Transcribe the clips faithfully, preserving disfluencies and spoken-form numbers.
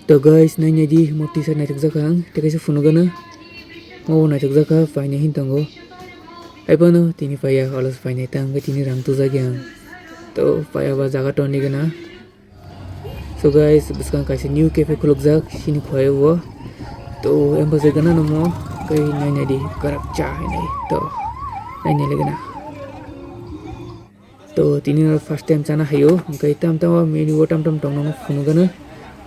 To guys, nai nai di, mo t-shirt naithok jak ang, tei kaisa phunuk gana. Mo bo naithok jak kha, phainai hin tongo. Hai phano tini phaiya, olos phainai tang, tini rang tujak yang. To phaiya ba jaga toni gana. So guys, bwskang kaisa new cafe khulukjak, sini khwlai o. To emba jai gana no mo, kai nai nai di, karak cha hinai. To nai nai le gana. To tini no first time chana hayo, hingke tam tam o menu o tam tam tong nang phunuk gana.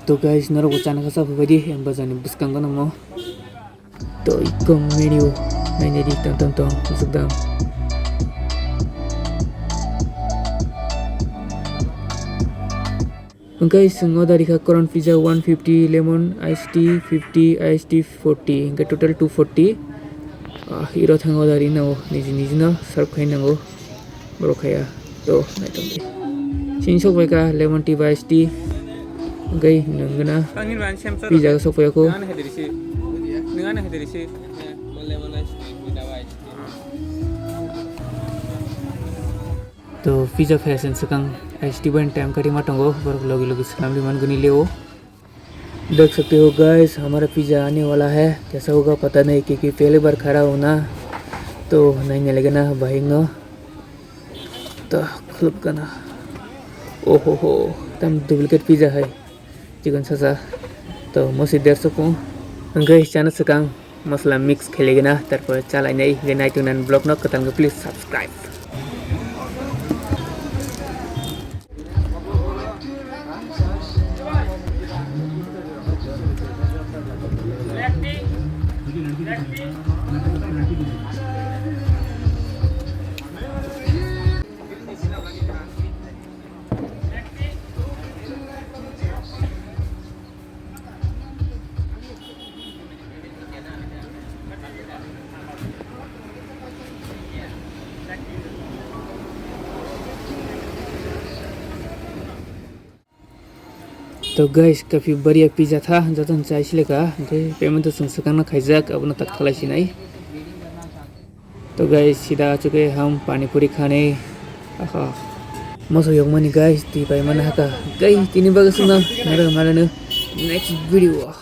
To guys, norok bo chana kha chaphai di, em bazar ni bwskango nang mo. To ikko menu nai nai di tam tam tong, bwswk dam. Hingke chwng order rikha corn pizza one fifty, lemon iced tea fifty, iced tea forty, hingke total two forty. Ah, iro thang order rinao niji niji no serve khai nango. Borok khaya to naitong di. Sini sok bai ka lemon tea bai iced tea. Hingke nwng gana pizza sok bai ako. To pizza phai sen swkang iced tea bai time kari ma tongo, borok logi logi salam ri man guni leo. देख सकते हो गाइस, हमारा पिज़्ज़ा आने वाला है। कैसा होगा पता नहीं, क्योंकि पहली बार खा रहा हूँ ना, तो नहीं मिलेगा ना भाई नो। तो खुलुक ना। ओहो हो, एकदम डुप्लीकेट पिज़्ज़ा है। चिकन ससा। तो मसी डेढ़ सौ को। Guys, chana swkang masala mix kheligena, tarpore chalainai, je naitung nan vlog no kwtal khe please subscribe. To guys, kafi bariya pizza tha, joto ni chai sile ka, hingke payment to chwng swkang no khaijak, abono tak thalai sinai. To guys, sida achukhe ham pani puri khani. Aha. Moso yokmani guys, twi pai mana haka. Guys, tini bagwi sungna, naro malano next video.